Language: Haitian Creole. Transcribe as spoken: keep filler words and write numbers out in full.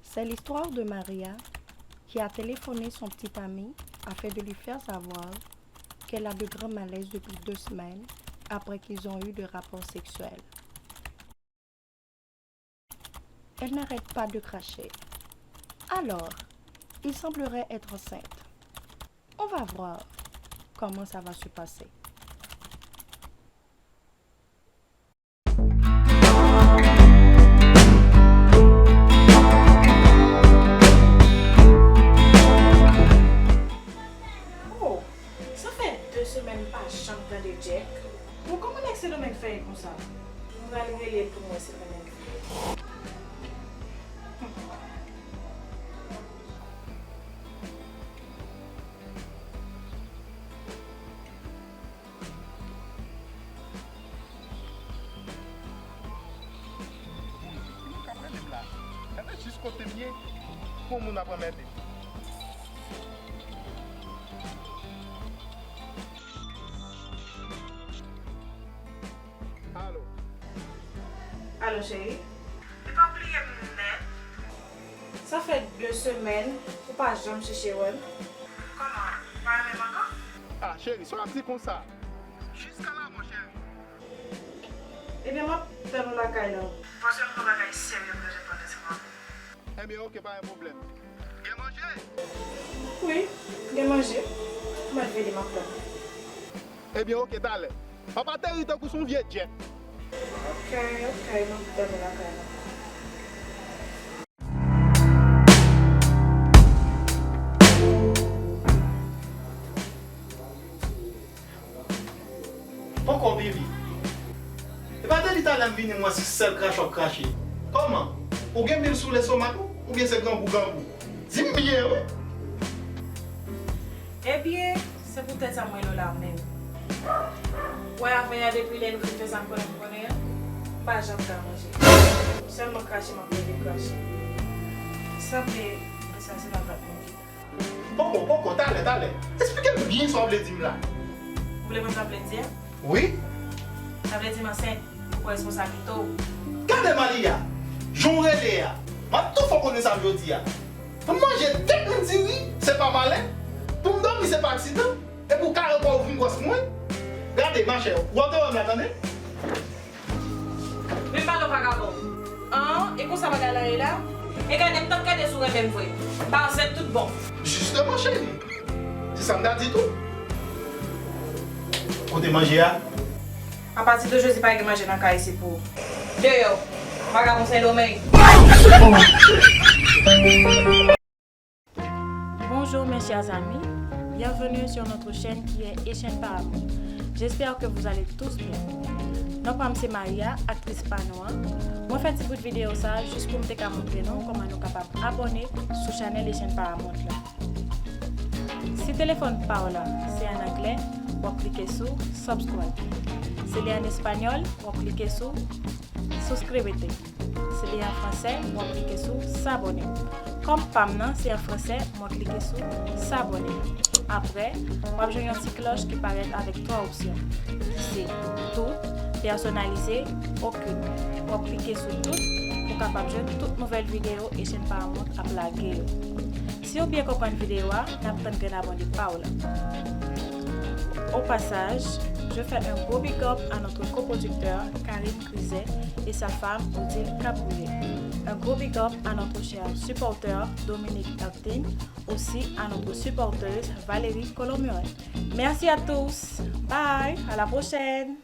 C'est l'histoire de Maria qui a téléphoné son petit ami afin de lui faire savoir qu'elle a de grands malaises depuis deux semaines après qu'ils ont eu des rapports sexuels. Elle n'arrête pas de cracher. Alors, il semblerait être enceinte. On va voir comment ça va se passer. Oh, sa fè de semèn m pa janm tande Jack. Bon, kòman nèg Sendomeng fè ye konsa? M pral rele l pou m wè si l renmen m. Moun k ap rele m la. Gade jis kote m ye. Pou moun ap anmède m. Alo. Alo, cheri. Li pa bliye m nèt. Sa fè de semèn ou pa janm chèche wè m. Kòman? Ou pa renmen m ankò? Ah, cheri, sa w ap di konsa? Jiskalavon, cheri. Ebyen, m ap tann ou lakay la. Paske m gon bagay serye pou rejwenn pandan se mwa. Ebyen, oke, pa gen pwoblèm. Gen manje? Wi, gen manje. M ap vini, m ap tann ou. Ebyen, oke, talè. Papa Teri tankou se yon vye djèt. Oke, oke, m ap tann ou lakay la. Poko, Bibi. E pa depi talè m vini m wè se sèl krache w ap krache. Kòman? Ou gen mil sou lestomak ou? Oubyen se grangou grangou? Di m byen, wi. Ebyen, se poutèt sa m rele w la menm. Ou wè avè a depi lè nou fin fè sa m konnen m konnen an, m pa janm ka manje. Sèlman krache m ap leve krache. Sanble, asasina t ap manje. Poko, poko, talè, talè. Esplike m byen sa w vle di m la. Ou vle konn sa m vle di a? Wi. Sa vle di m ansent, ou pran responsablite w. Gade Malia, jan w rele a. M ap tou fè w konnen sa m jodi a. Pou m manje tèt moun diri, se pa malè. Pou m dòmi, se pa aksidan. Epi w kare kò w vin gwòs mwen. Gade, machè, w ap wè m la, tande. Vin pale w vagabon. An, e konsa bagay la ye la? E gade, m t ap gade si w renmen m vre. M pa ansent tout bon. Jisteman, cheri. Se sa m ta di tou. Kote manje a? Apati de jodi, pa gen manje nan kay isit pou ou. Deyò, vagabon Sendomeng. Bonjour mes chers amis, bienvenue sur notre chaîne qui est Echann Paramount. J'espère que vous allez tous bien. Non pa m se Maria, aktris pa nou an. Mwen fè ti bout videyo sa a jis pou m te ka montre nou kòman nou kapab abòne sou chanèl Echann Paramount la. Si telefòn pa w la se an anglè, w ap klike sou subscribe. Si li an espanyòl, w ap klike sou suscríbete. Si li an fransè, w ap klike sou s'abonner. Kòm pa m nan se an fransè, mwen klike sou s'abonner. Apre, w ap jwenn yon ti klòch ki parèt avèk twa opsyon, ki se tout, pèsonalize, okenn. W ap klike sou tout pou w kapab jwenn tout nouvèl videyo Echann Paramount ap lage yo. Si w byen konprann videyo a, n ap tann grenn abòne pa w la. Au passage, je fais un gros big up à notre coproducteur Karim Grisé et sa femme Odile Capoulé. Un gros big up à notre cher supporter Dominique Eltin, aussi à notre supporteuse Valérie Colomuret. Merci à tous. Bye, à la prochaine.